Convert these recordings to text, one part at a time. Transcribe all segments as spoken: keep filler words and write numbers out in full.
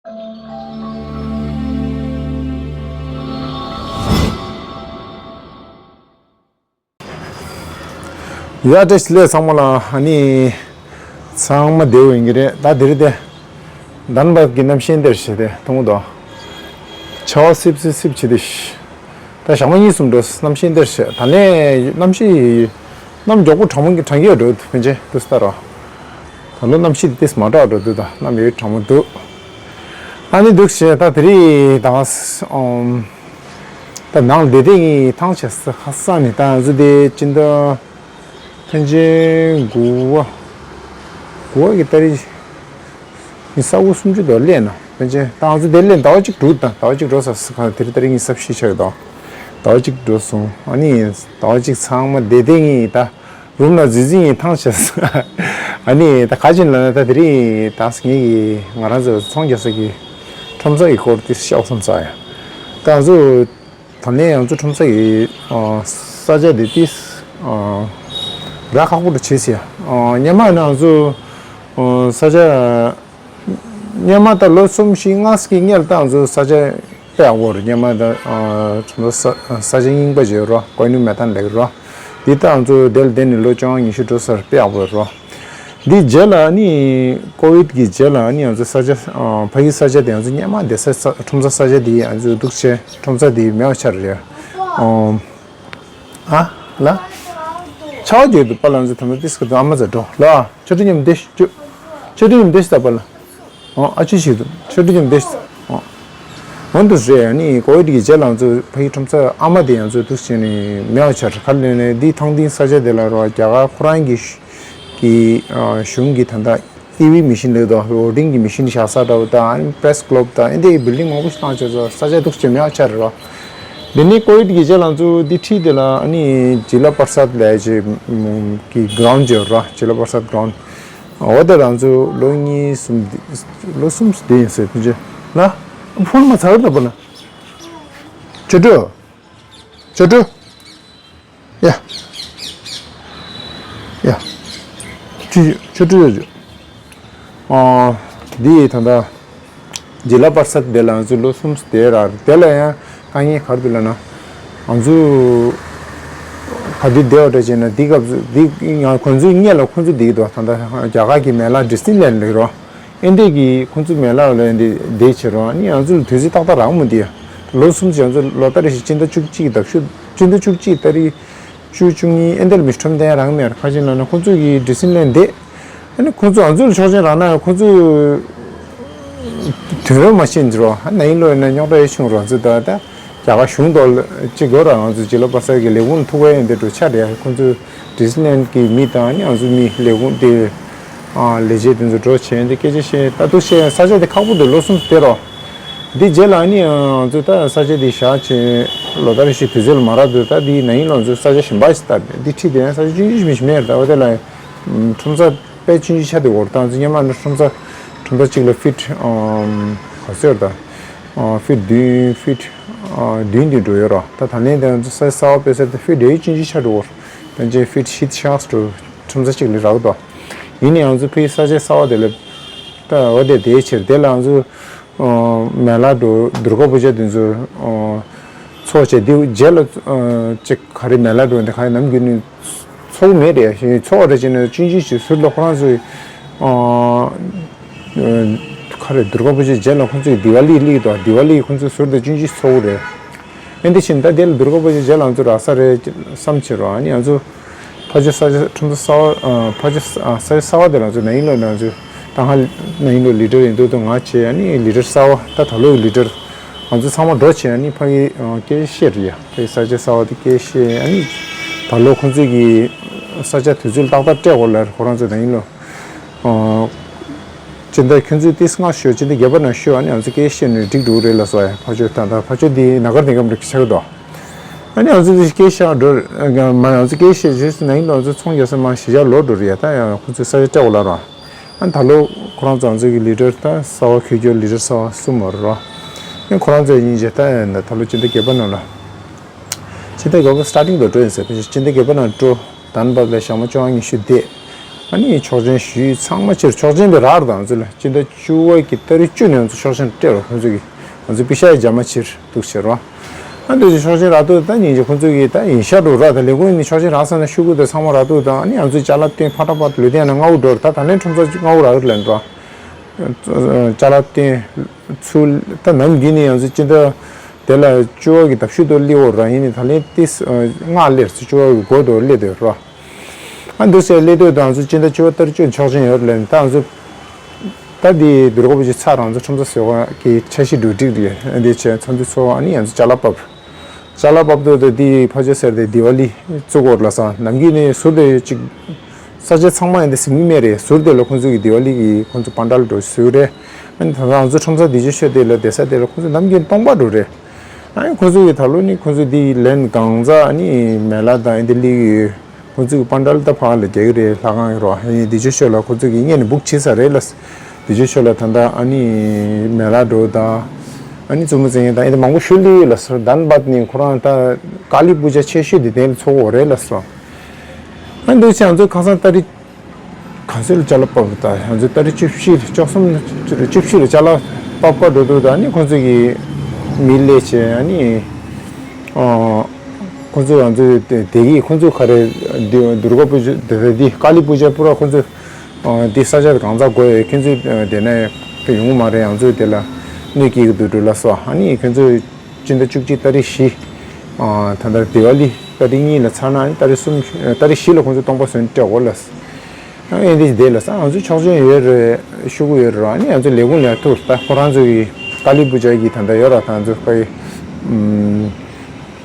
ཡ་བཀྲ་ཤིས་བདེ་ལེགས་ཚང་མ་ལ། ཨ་ནི་ཚང་མ་བདེ་པོ་ཡིན་གྱི་རེད། ད་དེ་རིང་དེ་དན་བབ་ཀྱི་གནམ་གཤིས་འདིར་བྱས་ཏེ་མཐོང་གི་འདུག་ཆར་པ་སིབ་སིབ་སིབ་བྱེད་དེ། ད་ཞག་མ་གཉིས་གསུམ་འགྲོ་གནམ་གཤིས་འདིར་བྱས། ད་ལན་གནམ་གཤིས་གནམ་མགྱོགས་པོ་གྲང་མོ་གྲང་གི་ཡོད་འགྲོ་ཕན་ཆད་དུ་སྟ་རོ། ད་ལོ་གནམ་གཤིས་དེ་ཏིས་མ་དྲག་འགྲོ་དུས་ད་གནམ་ཡོད་གྲང་མོ་འདུག་ཨ་ནི་འདུག་བྱས། ད་དེ་རིང་ད་ཨམ། ད་ནང་བསྡད་དེ་ངས་ཐང་ཆད་ས་ཁ་སང་ནས། ད་ང་ཚོ་དེ་སྤྱི་ཟླ་ཕན་ཆད་དགུ་པ། དགུ་པ་གི་ཏ་རིག་ཉི་ཤུ་དགུ་སུམ་ཅུ་དོ་སླེབས་ན། ཕན་ཆད་ད་ང་ཚོ་དེ་སླེབས་ཟླ་བ་གཅིག་འགྲོ། ད་ཟླ་བ་གཅིག་འགྲོ་ས་ས་ཁ་དེ་རིང་ཏ་རིག་ཉི་ཤུ་བཞི་ཆགས་ཀྱི་འདུག་ཟླ་བ་གཅིག་འགྲོ་སོང་། ཨ་ནི་ཟླ་བ་གཅིག་ཚང་མ་བསྡད་དེ་ངས་ད་རུམ་ལ་འཛུལ་འཛུལ་ངས་ཐང་ཆད་ས། ཨ་ནི་ད་ག་ཅིག་ལ་ད་དེ་རིང་ད་ངེད་ཀྱི་ང་རང་ཚོ་ཚོང་རྒྱག་ས་གི་ཁྲོམ་ས་གི་སྐོར་དེ་ཤོག་བསམ་ས་ཡ། ད་ང་ཚོ་ད་ནས་ང་ཚོ་ཁྲོམ་ས་གི་ཨ་ས་ཆ་དེ་ཏིས་ཨ་ར་ཁག་པོ་འདྲ་བྱེད་ཟེར་ཡ། ཨ་སྔོན་མ་ང་ཚོ་ཨ་ས་ཆ་སྔོན་མ་ད་ལོ་གསུམ་བཞི་ལྔ་ཙམ་གྱི་སྔོན་ལ་ད་ང་ཚོ་ས་ཆ་དཔེ་ཡག་པོ་རེད། སྔོན་མ་ད་ཨ་ཁྲོམ་ས་ས་ཆ་རྙིང་པ་ཅིག་ཡོད་རོ། ཀོ་ནུ་མེ་ཏན་ལབ་ཀྱི་རོ། འདི་ད་ང་ཚོ་དེ་ལ་བསྡད་ནས་ལོ་བཅོ་ལྔ་ཉི་ཤུ་འགྲོ་སར་དཔེ་ཡག་པོ་ཡོད་རོ། འདི་རྗེས་ལ་ཨ་ནི་ཀོ་ཝིད་ཀྱི་རྗེས་ལ་ཨ་ནི་ང་ཚོ་ས་ཆ་ཨ་ཕ་གི་ས་ཆ་དེ་ང་ཚོ་སྔོན་མ་བསྡད་ས་ས་ཁྲོམ་ས་ས་ཆ་དེ་ང་ཚོ་འདུག་བྱས་ཁྲོམ་ས་དེ་མེད་པ་ཆགས་རེད། ཨོ། ཨ་ལ། ཆར་པ་རྒྱག་འདུག་པ་ལ། ང་ཚོ་དམ་པ་ཏིས་ཁ་དུ་ཨ་མ་ཟ་འགྲོ་ལ། ཆོ་འཕྲུལ་མཉམ་བསྡད་ཤིག་ཆོ་ཆོ་འཕྲུལ་མཉམ་བསྡད་ཤིག་ད་པ་ལ། ཨོ་ཨ་ཅི་ཞིག་འདུག་ཆོ་འཕྲུལ་མཉམ་བསྡད་ཤིག་ཨོ། འོན་ཏུ་རེད། ཨ་ནི་ཀོ་ཝིད་ཀྱི་རྗེས་ལ་ང་ཚོ་ཕ་གི་ཁྲོམ་ས་ཨ་མ་དེ་ང་ཚོ་འདུག་བྱས་ནས་མེད་པ་ཆགས་རེད། ག་ལ་ནས་འདི་ཐང་ཐིང་ས་ཆ་དེ་ལ་རོ། རྒྱ་གར་ཁོ་རང་གི་གི་ཨ་གཞུང་གི་ད་ལྟ་ཨི་ཝི་མི་ཤིན་ལས་དོ་བོ་ཊིང་གི་མི་ཤིན་བཞག་ས་འདྲ་བོ་དང་། ཨ་ནི་པྲེ་སི་ཀླབ་དང་ཨེ་འདྲའི་བིལ་ཌིང་མང་པོ་ཞིག་བཏང་བྱས་སོ། ས་ཆ་འདུག་བྱས་མེད་པ་ཆགས་རེད་རོ། འདི་ནས་ཀོ་ཝིད་ཀྱི་རྗེས་ལ་ང་ཚོ་འདི་འཁྲིས་དེ་ལ་ཨ་ནི་ཇི་ལ་པར་སད་ལབ་ཅིག་གི་གྷི་རའུན་ཌི་ཅིག་ཡོད་རོ། ཇི་ལ་པར་སད་གྷི་རའུན་ཌི། འོ་དེ་ལ་ང་ཚོ་ལོ་གཉིས་གསུམ་འདི་ལོ་གསུམ་འདི་ཡིན་ཟེར། ཕན་ཆད་ལ་ཕོན་མ་ཚར་ད་པ་ལ། ཆོ་འཕྲུལ། ཆོ་འཕྲུལ། ཡ། ཡ། ཆུ་ཆུ་ཆུ་ཆུ། ཨ། འདི་ད་ལྟ་ཇི་ལ་པར་སད་དེ་ལ་ང་ཚོ་ལོ་གསུམ་དེ་ར་དེ་ལ་ཡང་དཀའ་ངལ་ག་རེ་འདུག་ལབ་ན། ང་ཚོ་ག་དུས་བསྡད་པ་འདྲ་བྱས་ན་འདི་སྐབས་སུ་འདི་ཡང་ཁོང་ཚོའི་སྔོན་ལ་ཁོང་ཚོ་འདི་གི་འདུག་ད་ལྟ་རྒྱ་གར་གྱི་མེ་ལ་ཌི་སི་ནི་ལེན་ཌི་ལབ་རོ། ཨེ་འདྲས་ཀྱི་ཁོང་ཚོ་མེ་ལ་ལ་ཨེ་འདྲས་བསྡད་བྱེད་རོགས། ཨ་ནི་ང་ཚོ་ལ་དུས་ཚོད་ཏག་ཏག་རག་མོ་དེ། ལོ་གསུམ་ཙམ་ང་ཚོ་ལོ་ལྟར་རེ་བཞིན་སྤྱི་ཟླ་བཅུ་གཅིག་ཟླ་བཞི་སྤྱི་ཟླ་བཅུ་གཅིག་ཏ་རིག་བཅུ་བཅུ་གཉིས་ཨེ་འདྲས་ལ་མི་ཁྲོམ་དེ་རག་མེད་ར། ཁ་ཅིག་ལ་ན་ཁོང་ཚོ་གི་ཌི་སི་ནི་ལེན་ཌི་བསྡད། ཨ་ནི་ཁོང་ཚོ་ང་ཚོ་ལ་ཆོག་མཆན་རག་ན་ཡང་ཁོང་ཚོ་དོན་རོ་མ་ཤེས་འཛི་རོ། ཨ་ན་ཡིན་ལོ་ཡིན་ན་རྙོག་དྲ་ཡོད་ཆུང་རོ་ང་ཚོ་ད་ད། རྒྱ་གར་གཞུང་ཐོག་ལ་གཅིག་དགོས་ར། ང་ཚོ་ཇི་ལ་པར་སད་ཀྱི་ལས་ཁུངས་ཐུག་པ་ཡིན་དེ་འགྲོ་ཆ་རེད། ཁོང་ཚོ་ཌི་སི་ནི་ལེན་ཌི་གི་མི་དང་ཨ་ནི་ང་ཚོ་མི་ལས་ཁུངས་དེ་ཨ་ལས་བྱེད་དེ་ཚོ་འགྲོ་བྱས་འདི་སྐད་ཆ་བཤད། ད་དུ་བཤད་ས་ཆ་དེ་ཁག་པོ་འདུག་ལོ་གསུམ་དེ་རོ། འདི་རྗེས་ལ་ཨ་ནི་ང་ཚོ་ད་ས་ཆ་དེ་བཞག་བྱས་ལོ་ལྟར་རེ་བཞིན་དུས་ཚོད་ལ་མ་རག་འདུག་ད་འདི་ན་ཡིན་ལོ་ང་ཚོ་ས་ཆ་གཞན་པ་ཞིག་ལྟ། འདི་ཁྲིད་དེ་ཡང་ས་ཆ་ཆུང་ཆུང་ཞིག་མི་ཞིག་མེད་རེད། ད་འོ་དེ་ལ་ཁྲོམ་ས་དཔེ་ཆུང་ཆུང་ཆགས་འདུག་འོ་ད་ང་ཚོ་སྔོན་མ་ནི་ཁྲོམ་ས་ཁྲོམ་ས་གཅིག་ལ་ཕིཊ་ག་ཚོད་ད་ཕིཊ་བདུན་ཕིཊ་བདུན་བདུན་འགྲོ་ཡོད་ར། ད་ད་ལན་དེ་ང་ཚོ་ས་གསར་པ་སྤེལ་ས་དེ་ཕིཊ་དེ་ཆུང་ཆུང་ཆགས་འགྲོ་འོ། ད་ཅེ་ཕིཊ་བཞི་ཤག་འགྲོ་ཁྲོམ་ས་གཅིག་ལ་རག་འདུག་ཡིན་ནའང་ང་ཚོ་ཕི་ས་ཆ་གསར་པ་དེ་ལ་ད་འོ་དེ་དེའི་ཕྱིར་དེ་ལ་ང་ཚོ་མེ་ལ་འགྲོ་དུར་ཁ་པུ་ཇ་དེ་ཚོ་ཚོགས་བྱས་དེ་རྗེས་ལ་ཅིག་ག་རེ་མེ་ལ་འགྲོ་འདི་ག་རེ་ནམ་རྒྱུན་ནས་ཚོགས་མེད་རེད། ཚོགས་རེད་ཅེ་ན་ཆུང་ཆུང་ཞིག་ཟུར་ལ་ཁོ་རང་ཚོའི་ག་རེ་དུར་ཁ་པུ་ཇ་རྗེས་ལ་ཁོ་ཚོས་དི་ཝ་ལི་སླེབས་འདུག་དི་ཝ་ལི་ཁོ་ཚོའི་ཟུར་དུ་ཆུང་ཆུང་ཚོགས་རེད། ཨེ་འདི་བཞིན་ད་དེ་ལ་དུར་ཁ་པུ་ཇ་རྗེས་ལ་ང་ཚོ་རག་ས་རེད་བསམ་བྱེད་རོགས། ཨ་ནི་ང་ཚོ་ཕ་ཇོ་ས་ཆ་ཁྲོམ་ས་གསར་པ་ཕ་ཇོ་ས་ཆ་གསར་པ་དེ་ལ་ང་ཚོ་ན་ཡིན་ལོ་ན་ཚོ་ད་ཧ་ན་ཡིན་ལོ་ལི་ཌར་ཡིན་འདུག་ཏུ་ང་བྱས། ཨ་ནི་ལི་ཌར་གསར་པ་ད་ད་ལོའི་ལི་ཌར་ང་ཚོ་ཚང་མ་འགྲོ་བྱས། ཨ་ནི་ཕ་གི་སྐད་བཤད་རེད་ཡ། ཕ་གི་ས་ཆ་གསར་པ་དེ་སྐད་བཤད། ཨ་ནི་ད་ལོ་ཁོང་ཚོས་ཀྱི་ས་ཆ་དུས་ཚོད་ཏག་ཏག་སྤྲད་དགོས་ལ་ཁོ་རང་ཚོ་ན་ཡིན་ལོ། སྤྱི་ཟླ་ཁྱོད་ཚོས་ཏིས་སྔ་ཤོས་སྤྱི་ཟླ་བརྒྱད་པ་ནང་ཤོས། ཨ་ནི་ང་ཚོ་སྐད་བཤད་ནས་འགྲིག་འགྲོ་གི་རེད་ལ་སོ་ཡ། ཕ་ཆོས་ད་ལྟ་ཕ་ཆོས་འདི་ན་གར་དེང་སྐབས་རིགས་ཆགས་འདུག་ཨ་ནི་ང་ཚོ་འདི་སྐད་བཤད་འགྲོ་མ་ང་ཚོ་སྐད་བཤད་རྗེས་སུ་ན་ཡིན་ལོ་ང་ཚོ་ཚོང་རྒྱག་ས་མ་གཞི་བཞག་ལོ་འགྲོ་རེད་ཡ། ད་ཡང་ཁོ་ཚོས་ས་ཆ་སྤྲད་འོ་ལ་ར། ཨ་ནི་ད་ལོ་ཁོ་རང་ཚོ་ང་ཚོ་གི་ལི་ཌར་ད་གསར་པ་ཁྱོད་ཁྱོད་ལི་ཌར་གསར་པ་གསུམ་མ་རུ་ར། ཨ་ནི་ཁོ་རང་ཚོ་ཡིན་རྗེས་ད་ཡང་ད་ལོ་སྤྱི་ཟླ་བརྒྱད་པ་ནང་ལ་སྤྱི་ཟླ་བརྒྱད་པ་སི་ཊར་ཊིང་དུ་འགྲོ་ཡིན་ཟེར། སྤྱི་ཟླ་བརྒྱད་པ་ནང་འགྲོ། དན་བབ་ལ་ཞག་མ་བཅོ་ལྔ་ཉི་ཤུ་བསྡད། ཨ་ནི་ཆོག་མཆན་ཞུས། ཚང་མ་ཕྱིར་ཆོག་མཆན་དེ་རག་རེད། ང་ཚོ་ལ་སྤྱི་ཟླ་བཅུ་པ་གི་ཏ་རིག་བཅུ་ནས་ང་ཚོ་ཆོག་མཆན་སྤྲད་རོགས། ཁོང་ཚོ་གིས་ང་ཚོ་པེ་ཤག་རྒྱ་མ་ཕྱིར་འདུག་ཟེར་བ། ཨ་འདུག་ཅེ་ཆོག་མཆན་རག་དུས་ད་ཉིན་གྱི་ཁོང་ཚོ་གིས་ད་ཡིན་ཤག་འགྲོ་ར། ད་ལས་ཁུངས་ནས་ཆོག་མཆན་རག་སོང་ན་ཤོག་གུ་དེ་ཚང་མ་རག་དུས་ད་ཨ་ནི་ང་ཚོའི་ཅ་ལག་སྟོན་ཕ་ཏྲ་པ་ལུས་བསྟན་ན་སྔ་པོ་འགྲོ་རེད། ད་ད་ལན་ཁྲོམ་ས་སྔ་པོ་རག་གི་རེད་ལབ་འགྲོ། ཅ་ལག་སྟོན་ཚུལ་ད་ནམ་རྒྱུན་ནས་ང་ཚོ་སྤྱི་ཟླ་དེ་ལ་བཅུ་པ་གི་ཟླ་ཤུལ་དུ་སླེབས་ཡོད་ར། ཡིན་ནའི་ད་ལན་ཏིས་སྔ་སླེབས་སོང་། བཅུ་པ་གི་འགོ་དུ་སླེབས་དུས་ར། ཨ་འདུག་ཟེར་སླེབས་དུས་ད་ང་ཚོ་སྤྱི་ཟླ་བཅུ་པ་ཏ་རིག་བཅུ་ཆོག་མཆན་ཡོད་ལབ་ནས། ད་ང་ཚོ་ད་འདི་དུར་ཁ་པུ་ཅི་ཚར་རང་ཚོ་ཁྲོམ་ས་བཟོ་བ་གི་འཆར་གཞི་སྒྲིག་སྒྲིག་རེད། འདི་བྱས་ཚོགས་འདུ་ཚོགས། ཨ་ནི་ང་ཚོ་ཅ་ལག་ཕབ། ཅ་ལག་ཕབ་དུས་ད་འདི་ཕ་ཆོས་ཟེར་དེ་དི་ཝ་ལི་བཙུགས་ཡོད་ལབ་སོང་། ནམ་རྒྱུན་ནས་ཟུར་དེ་ཅིག་ས་ཆ་ཚང་མ་ཡང་དེ་ཟིན་གྱི་མེད་རེད། ཟུར་དེ་ལ་ཁོང་ཚོ་གི་དི་ཝ་ལི་གི་ཁོང་ཚོ་པན་ཌལ་འདྲ་བཟོས་རེད། ཨ་ནི་ད་ལྟ་ང་ཚོ་ཁྲོམ་ས་འདི་ཆོས་ཆོས་དེ་ལ་བསྡད་ས་དེ་ལ་ཁོང་ཚོ་ནམ་རྒྱུན་སྟོང་པ་འགྲོ་རེད། ཨ་ནི་ཁོང་ཚོ་གི་ད་ལོ་ནི་ཁོང་ཚོ་འདི་ལན་གང་ཚ་ཨ་ནི་མེ་ལ་དང་ཨ་འདི་ལི་ཡོད། ཁོང་ཚོའི་པན་ཌལ་ད་ཕར་ལ་རྒྱག་གི་རེད། ལྷ་ཁང་གི་རོ། ཨ་ནི་འདི་ཆོས་ཆོས་ལ་ཁོང་ཚོ་གིས་སྔོན་ནས་བུག་བྱས་ཚར་རེད་ལབ། འདི་ཆོས་ཆོས་ལ་ད་ལྟ་ཨ་ནི་མེ་ལ་འགྲོ་དང་། ཨ་ནི་བཙུན་མོ་བཙན་གཡོག་དང་ཨ་འདི་མང་པོ་ཞིག་སླེབས་ཡོད་ལབ་སོང་། དན་བད་ནི་ཁོ་རང་ད་ཀ་ལི་པུ་ཇ་ཆེ་ཤོས་འདི་དེ་ལ་ཚོགས་ཡོད་རེད་ལབ་སོང་། ཨ་འདུག་ཅེ་ང་ཚོ་ཁ་སང་ཏ་རིག་ག་ཚོད་ལ་ཅ་ལག་ཕབ་ད། ང་ཚོ་ཏ་རིག་བཅུ་བཞི་བཅུ་གསུམ་བཅུ་བཞི་ལ་ཅ་ལག་ཕབ་ཀ་འགྲོ་དུས་ད་ཨ་ནི་ཁོང་ཚོ་གིས་མི་སླེབས་བྱས། ཨ་ནི་ཨ་ཁོང་ཚོ་ང་ཚོ་དེ་དེ་གིས་ཁོང་ཚོ་ག་རེ་དུར་ཁ་པུ་ཇ་དེ་དེ་ཀ་ལི་པུ་ཇ་པུ་ར་ཁོང་ཚོ་ཨ་འདི་ས་ཆ་གང་ཚ་དགོས་ཡོད། ཁྱེད་ཚོ་དེ་ནས་ཡོང་མ་རེད། ང་ཚོ་དེ་ལ་གནོད་སྐྱེལ་གྱི་འདུག་འགྲོ་ལབ་སོང་། ཨ་ནི་ཁྱེད་ཚོ་སྤྱི་ཟླ་བཅུ་གཅིག་ཏ་རིག་བཞི། ཨ་ད་ལྟ་དི་ཝ་ལི་ཏ་རིག་གཉིས་ལ་ཚར་ན་ཨ་ནི་ཏ་རིག་གསུམ་ཏ་རིག་བཞི་ལ་ཁོང་ཚོ་སྟོང་པ་བཟོས་ནས་སྤྲད་དགོས་ལབ། ཨ་ཨེ་འདི་བསྡད་ལ་ས་ང་ཚོ་ཆོག་མཆན་ཡོད་རེད། ཤོག་གུ་ཡོད་རེད། ཨ་ནི་ང་ཚོ་ལས་ཁུངས་ལ་ཐུག་ད་ཁོ་རང་ཚོ་གི་ཀ་ལི་པུ་ཇ་གི་ད་ལྟ་ཡོད་ར། ད་ང་ཚོ་ཀ་ཡི་ཨམ་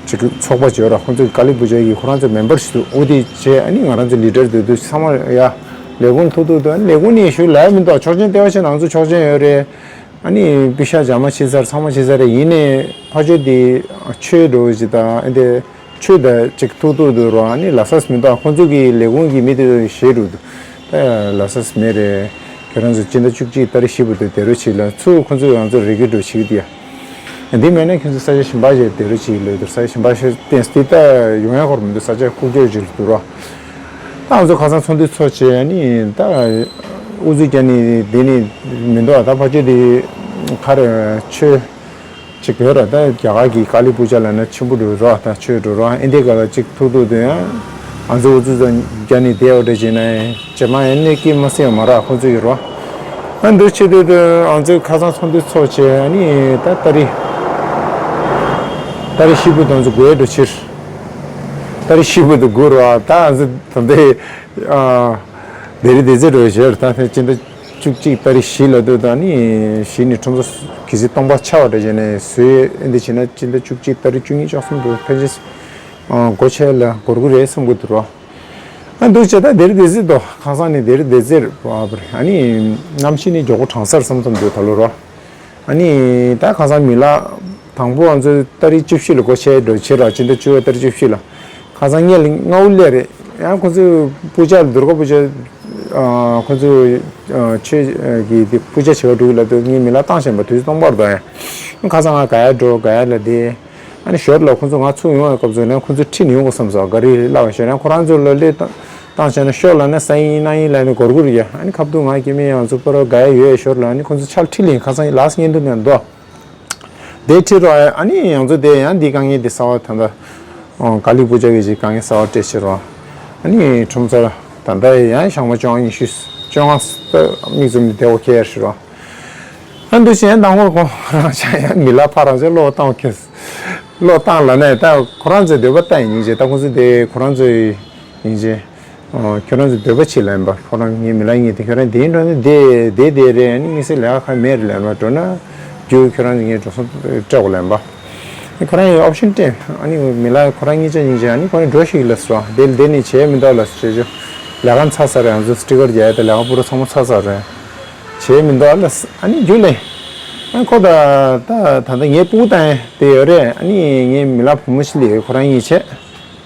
ཅིག་ཚོགས་པ་ཅིག་ཡོད་ར། ཁོང་ཚོ་གི་ཀ་ལི་པུ་ཇ་གི་ཁོ་རང་ཚོ་མེམ་བར་ཞིག་འདུག་འོ་དེ་བྱས་ཨ་ནི་ང་རང་ཚོ་ལི་ཌར་འདུག་འདུག་ཚང་མ་ཡ་ལས་ཁུངས་ཐུག་ཐུག་འདུག་ཨ་ནི་ལས་ཁུངས་ནས་ཞུ་ལབ་མི་འདུག་ཆོག་མཆན་ལྟེ་བ་ཆེ་ནང་ཚོ་ཆོག་མཆན་ཡོད་རེད། ཨ་ནི་པེ་ཤག་རྒྱ་མ་ཕྱིན་ཚར། ཚང་མ་ཕྱིན་ཚར་རེད། ཡིན་ནའི་ཕ་ཆོས་དེ་ཆོས་འགྲོ་ཅིག་དང་ཨ་འདི་ཆོས་དང་ཅིག་ཐུག་ཐུག་འདུག་རོ། ཨ་ནི་ལ་སས་མི་འདུག་ཁོང་ཚོ་གི་ལས་ཁུངས་ཀྱི་མི་དེ་ཞེད་འགྲོ་འདུག་ད་ལ་སས་མེད་རེད། ཁྱེད་རང་ཚོ་སྤྱི་ཟླ་བཅུ་གཅིག་ཏ་རིག་བཞི་བར་དུ་བསྡད་རོགས་བྱེད་ལ། ཚུར་ཁོང་ཚོས་ང་ཚོ་རེ་སྐུལ་འགྲོ་བྱེད་ཀྱི་འདུག་ཡ། འདི་མེད་ན་ཁྱེད་ཚོ་ས་ཆ་གཞན་པ་ཞིག་བསྡད་རོགས་བྱེད་ལོས་འདུག་ས་ཆ་གཞན་པ་ཞིག་བསྟན་སྟེ་ད་ཡོང་ཡ་ཁོར་མི་འདུག་ས་ཆ་ཁུག་ཀྱོག་ཅིག་ལ་འདུག་རོ། ད་ང་ཚོ་ཁ་སང་ཚོགས་འདུ་ཚོགས་བྱས་ནི་ད་ཨུ་ཚུགས་རྒྱག་ནི་འདི་ནི་མི་འདུག་ད་ཕ་ཆོས་འདི་ག་རེ་ཆོས་ཅིག་ཡོད་ར། ད་རྒྱ་གར་གྱི་ཀ་ལི་པུ་ཇ་ལབ་ན་ཆེན་པོ་འགྲོ་ར། ད་ཆོས་འགྲོ་ར། ཨེ་འདི་ག་ལ་ཅིག་ཐུག་ཐུག་དུ་ཡང་ང་ཚོ་ཨུ་ཚུགས་ཚོ་རྒྱག་ནི་བསྡད་ཡོད་འདྲ་བྱས་ན་རྗེས་མ་ཡང་གནོད་སྐྱེལ་མ་སྲིད་ཡོད་མ་ར། ཁོང་ཚོ་ཡོད་ར། ཨ་འདུག་བྱེད་དུས་དུ་ང་ཚོས་ཁ་སང་ཚོགས་འདུ་ཚོགས་བྱས་ཨ་ནི་ད་ཏ་རིག་ཏ་རིག་བཞི་བར་དུ་ང་ཚོ་སྒུག་འགྲོ་ཕྱིར། ཏ་རིག་བཞི་བར་དུ་སྒུག་ར། ད་ང་ཚོ་ད་ལྟའི་ཨ་དེ་རིང་དེ་ཚེ་འགྲོ་བའི་ཞོར་ད་ཕན་སྤྱི་ཟླ་བཅུ་གཅིག་ཏ་རིག་བཞི་ལ་སྡོད་ད་ནི་བཞི་ནི་ཁྲོམ་ས་གི་སྲིད་སྟོང་པ་ཆགས་པ་འདྲ་བྱས་ནས་བཟོས། ཨེ་འདི་བྱས་ན་སྤྱི་ཟླ་བཅུ་གཅིག་ཏ་རིག་བཅུ་གཉིས་བཅུ་གསུམ་དུ་ཕན་ཆད་སྒོ་ཕྱེ་ལ་འགོར་གི་རེད་བསམ་གི་འདུག་རོ། ཨ་འདུག་བྱས་ད་དེ་རིང་དེ་ཚེ་དོ་ཁ་སང་ནི་དེ་རིང་དེ་ཚེ་རེད་པ་རེད། ཨ་ནི་གནམ་གཤིས་ནི་མགྱོགས་པོ་གྲང་སར་བསམ་བསམ་འདུག་ད་ལོ་རོ། ཨ་ནི་ད་ཁ་སང་མི་ལ་དང་པོ་ང་ཚོ་ཏ་རིག་བཅུ་བཞི་ལ་སྒོ་ཕྱེ་འགྲོ་བྱེད་ར། སྤྱི་ཟླ་བཅུ་པ་ཏ་རིག་བཅུ་བཞི་ལ། ཁ་སང་ངས་ལ་སྔ་པོ་སླེབས་རེད། ཡང་ཁོ་ཚོས་པུ་ཇ་ལ་དུར་ཁ་པུ་ཇ་ཨ་ཁོ་ཚོས་ཨ་ཆོས་ཨ་གི་དེ་པུ་ཇ་བྱེད་པ་འགྲོ་གི་ལབ་དུས་ངས་མི་ལ་བཏང་བཞིན་པ་དུས་སྟོང་པར་དང་ཡང་ཁ་སང་ང་ག་ཡ་འགྲོ་ག་ཡ་ལ་དེ། ཨ་ནི་ཞོར་ལ་ཁོ་ཚོ་ང་ཚུར་ཡོང་བའི་སྐབས་སུ་ནས་ཁོ་ཚོ་ཁྲིད་ནས་ཡོང་དགོས་བསམ་སོང་། ག་རེ་ལབ་པ་ཞོར་ཡང་ཁོ་རང་ཚོ་ལ་སླེབས་བཏང་བྱས་ན་ཤོག་ལབ་ན་ས་ཡིན་གནང་ཡིན་ལབ་ནས་སྒོར་སྒོར་རྒྱག་ཨ་ནི་ཁ་ཐུག་ང་སྐྱེ་དམན་ཡང་ཚོ་པ་རོ་ག་ཡ་ཡོད་ཡ་ཞོར་ལ་ཨ་ནི་ཁོ་ཚོ་ཕྱག་ལ་ཁྲིད་ལེན་ཁ་སང་ལགས་སྙན་ཐུང་ནས་འདུག་དེ་ཁྲིད་རོགས་ཨ་ནི་ཡང་ཚོ་དེ་ཡང་འདི་དཀའ་ངལ་དེ་གསར་བ་ད་ལྟ་ཀ་ལི་པུ་ཇ་གི་ཅིག་དཀའ་ངལ་གསར་བ་སྤྲད་ཕྱིར་རོ། ཨ་ནི་ཁྲོམ་སར་ད་ལྟ་ཡང་ཞག་མ་བཅོ་ལྔ་ཉི་ཤུ་བཅོ་ལྔ་མིག་བཙུམ་ནས་བསྡད་འོ་ཁེ་ཡ་ཞིག་རོ། ཨ་འདུག་བྱས་མདང་དགོང་ཁོ་རང་ཆ་ཡང་མི་ལ་ཕ་རང་ཆ་བློ་བཏང་ཁེ། བློ་བཏང་ལ་ནས་ད་ཁོ་རང་ཚོའི་འདོད་པ་ལྟ་ཡིན་ཅེ། ད་ཁོ་ཚོ་དེ་ཁོ་རང་ཚོའི་ཡིན་ཅེ། ཁྱོད་རང་ཚོའི་འདོད་པ་ཆི་ལེན་པ། ཁོ་རང་ངའི་མི་ལ་ངའི་དེ་ཁྱོད་རང་དེའི་འགྲོ་ནས་དེ་དེ་དེ་རེད། ཨ་ནི་དམིགས་བསལ་ལས་ཀ་ཁ་མེད་རེད་ལེན་པ། འགྲོ་ན་རྒྱུ་ཁྱོད་རང་ངའི་འགྲོ་སོང་སྤྲད་དགོས་ལེན་པ། ཁོ་རང་ཡི་ཨོབ་ཤན་སྤྲད། ཨ་ནི་མི་ལ་ཁོ་རང་གཉིས་ཆ་གཉིས་ཆ་ཨ་ནི་ཁོ་རང་འགྲོ་ཞིག་ལ་སོ་དེ་དེ་ནི་བྱས་མི་འདུག་ལ་སོ་བྱས་ཆོ་ལས་ཀ་ཚར་ས་རེད། ང་ཚོ་སི་ཊི་ཀར་རྒྱག་ཡ་དེ་ལས་ཀ་པུ་ར་ཚང་མ་ཚར་ས་རེད། བྱས་མི་འདུག་ལ་ཨ་ནི་རྒྱུ་ལས། ཨ་ཁོ་ད་ད་ད་ད་ངའི་སྤུ་གུ་དང་དེ་ཡོད་རེད། ཨ་ནི་ངའི་མི་ལ་བུ་མོ་ཞིག་ལས་ཁོ་རང་གཉིས་བྱས།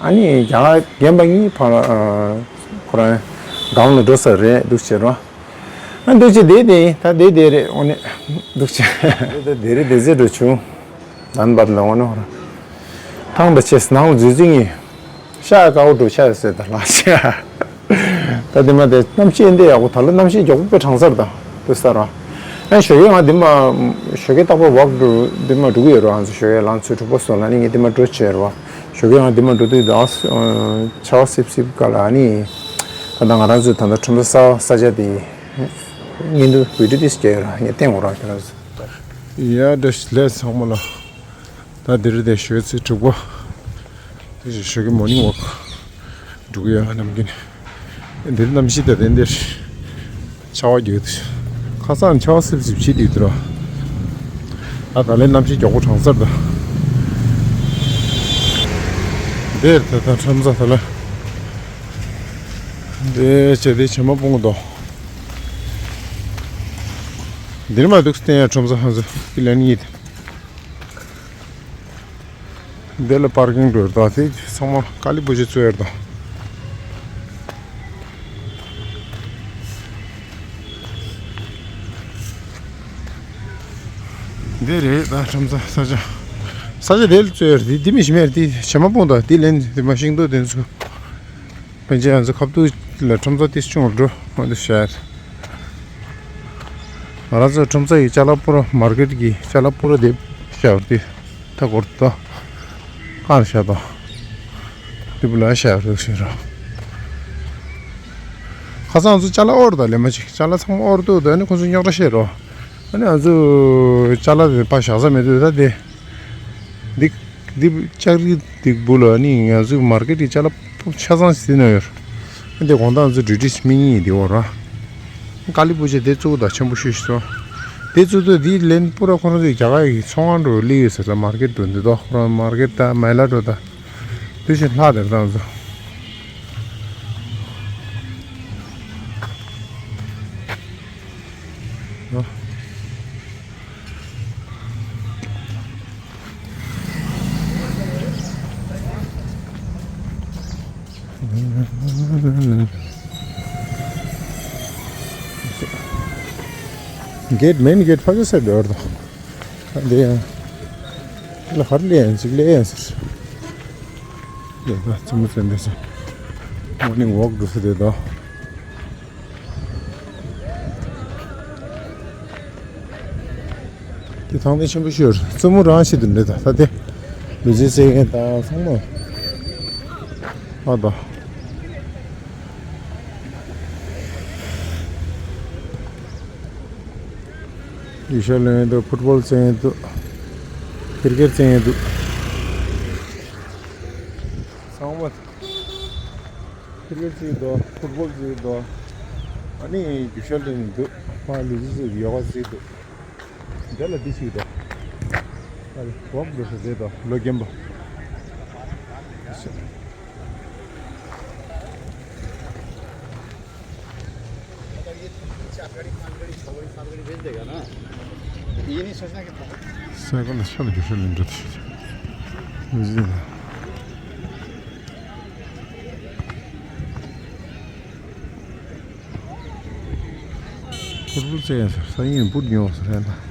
ཨ་ནི་རྒྱ་གར་རྒན་པ་གཉིས་ཕར་ཨ་ཁོ་རང་སྒང་ལ་འགྲོ་ས་རེད་འདུག་བྱས་རོ། ཨ་འདུག་བྱས་དེ་དེ་ད་དེ་དེ་རེད། འོ་ནི་འདུག་བྱས་དེ་དེ་རེད། དེ་ཚེ་འགྲོ་བྱུང་། དན་བར་ལ་འོ་ནི་ཁོ་རང་ཐང་ད་ཆེས་ནང་ལ་འཛུལ་འཛུལ་ངེས་ཤ་དཀར་པོ་འགྲོ་ཆ་ཡོད་ཟེར་ད་ལགས་ཤ། ད་འདི་མ་དེ་གནམ་གཤིས་འདི་ཡག་པོ། ད་ལོ་གནམ་གཤིས་མགྱོགས་པོ་དཔེ་གྲང་ཚར་ད་དུ་ས་ར། ཨ་ཞོགས་ཀས་ང་འདི་མ་ཞོགས་ཀས་རྟག་པར་ཝོག་འགྲོ་འདི་མ་འགྲོ་གི་ཡོད་ར། ང་ཚོ་ཞོགས་ཀས་ལང་ཚོ་དྲུག་པ་སོང་ལ་ནི་ངས་འདི་མ་འགྲོ་བྱས་ར། ཞོགས་ཀས་ང་འདི་མ་འགྲོ་དུས་ད་ཆར་པ་སིབ་སིབ་ག་ལ་ནི། ད་ལྟ་ང་རང་ཚོའི་ད་ལྟ་ཁྲོམ་ས་ས་ས་ཆ་དེ་ངས་འདི་བི་ཌི་ཡོ་དེ་སྐྱེལ་ཡོད་ར། ངས་བསྟན་འོ་ར་ཁྱོད་རང་ཚོ། ཡ་བཀྲ་ཤིས་བདེ་ལེགས་ཚང་མ་ལ། ད་འདིར་བསྡད་ཞོགས་ཚེ་དྲུག་པ། དེ་བཞིན་ཞོགས་ཀྱི་མོར་ནིང་ཝོག་འགྲོ་གི་ཡོད། ནམ་རྒྱུན་འདིར་གནམ་གཤིས་ད་ལྟ་འདིར་ཆར་པ་རྒྱག་འདུག་ཁ་སང་ཆར་པ་སིབ་སིབ་བྱེད་དུས་དུ་ར། ད་ད་ལན་གནམ་གཤིས་མགྱོགས་པོ་གྲང་ཚར་ད། འདིར་ད་ད་ཁྲོམ་ས་ད་ལ། འདི་བྱས་ཏེ་བྱེ་མ་སྤུངས་དོ། འདིར་མ་འདུག་སྟེ་ཡང་ཁྲོམ་ས་ཧང་ས་ཀི་ལན་ཡིད། འདི་ལ་པར་ཀིང་འགྲོ་ཡོད་ད། དེ་ཚང་མ་ཀ་ལི་པུ་ཇི་བཙུགས་ཡོད་ད། འདི་རེད་ད་ཁྲོམ་ས་ས་ཆ། ས་ཆ་དེ་ལ་བཙུགས་ཡོད་རེད། འདི་འདི་མི་ཤི་མེད་རེད། དེ་བྱེ་མ་སྤུངས་ད། དེ་ལན་དེ་མ་ཤིང་ཏོག་དེ་ཚོ། པན་ཆེ་ང་ཚོ་ཁ་ཐུག་ལ་ཁྲོམ་ས་དེ་ཆུང་འགྲོ་མ་འདུག་ཤར། ང་རང་ཚོ་ཁྲོམ་ས་ཡི་ཅ་ལག་པུ་ར་མར་ཀེཊ་གི་ཅ་ལག་པུ་ར་དེ་ཤར་དེ་ད་གོར་ཏོ་ཀང་ཤར་དོ་དེ་བུ་ལ་ཤར་རོ་ཤར་རོ། ཁ་སང་ང་ཚོ་ཅ་ལག་ཨོར་ད་ལེ་མ་ཅིག་ཅ་ལག་ཚང་མ་ཨོར་དུ་ད་ནི་ཁོ་ཚོ་རྙོག་དྲ་བཤད་རོ། ཨ་ནི་ང་ཚོ་ཅ་ལག་དེ་ཕ་བཞག་ས་མེད་དུས་ད་དེ། འདི་འདི་ལྕགས་རི་འདི་སྦུག་ལ་ནི་ང་ཚོའི་མར་ཀེཊ་ཀྱི་ཅ་ལག་ཆ་ཚང་ཞིག་ཟིན་ན་ཡོད། འདི་དགོང་དག་ང་ཚོ་ཌིའུ་ཊི་སྨིན་ངེས་འདི་འོ་ར། ཀ་ལི་པུ་ཇི་དེ་གཙུག་དང་ཆེན་པོ་ཤོས་ཤིག་སོ། དེ་གཙུག་ཏུ་འདི་ལན་པུ་ར་ཁོ་རང་ཚོའི་རྒྱ་གར་གྱི་ཚོང་ཁང་འགྲོ་སླེབས་ཡོད་ཟེར་ལ། མར་ཀེཊ་འགྲོ་འདི་དོ་ཁོ་རང་མར་ཀེཊ་དང་མའི་ལ་འགྲོ་དང་དེ་བཞིན་ལྷག་དེར་དང་ཚོ། གེཊ་མེན་གེཊ་ཕ་གི་སར་འགྲོ་བར་དང་། འདི་ཡང་ལ་ཧར་ལེ་ཡང་ཅིག་ལེ་ཡང་ཟེར། ལེ་ད་ཙུ་མུ་ཙན་དེ་ཚོ་མོར་ནིང་ཝོག་འགྲོ་ས་དེ་དང་། དེ་ཐང་དེ་ཆེན་པོ་ཤོར་ཙུ་མུ་རང་ཤི་དུ་འདྲེ་ད་ད་དེ་ལུ་ཙི་ཙེ་ཡན་དང་ཚང་མ་ཨ་ད། ཡུལ་ཤར་ལེན་འདུག་ཕུཊ་བོལ་རྩེ་འདུག་ཁིར་ཀེཊ་རྩེ་འདུག་ཚང་མ། ཁིར་ཀེཊ་རྩེ་འདུག་ཕུཊ་བོལ་རྩེ་འདུག་ཨ་ནི་ཡུལ་ཤར་ལེན་འདུག་ཕ་ལུ་ཙི་ཙེ་ཡོ་ག་རྩེ་འདུག་འདི་ལ་འདི་ཞིག་འདུག་ཨ་ནི་ཝོག་འགྲོ་ས་རེད་འདུག་ལོ་རྒན་པ། ས་ག་ལ་ཤ་ལ་རྒྱུ་ཤ་ལ་འགྲོ་དུས། ཕུར་བུ་རྩེ་ཡང་ཟེར་ས་ཡིན་བུ་ཉོ་ཟེར་ཡང་ན།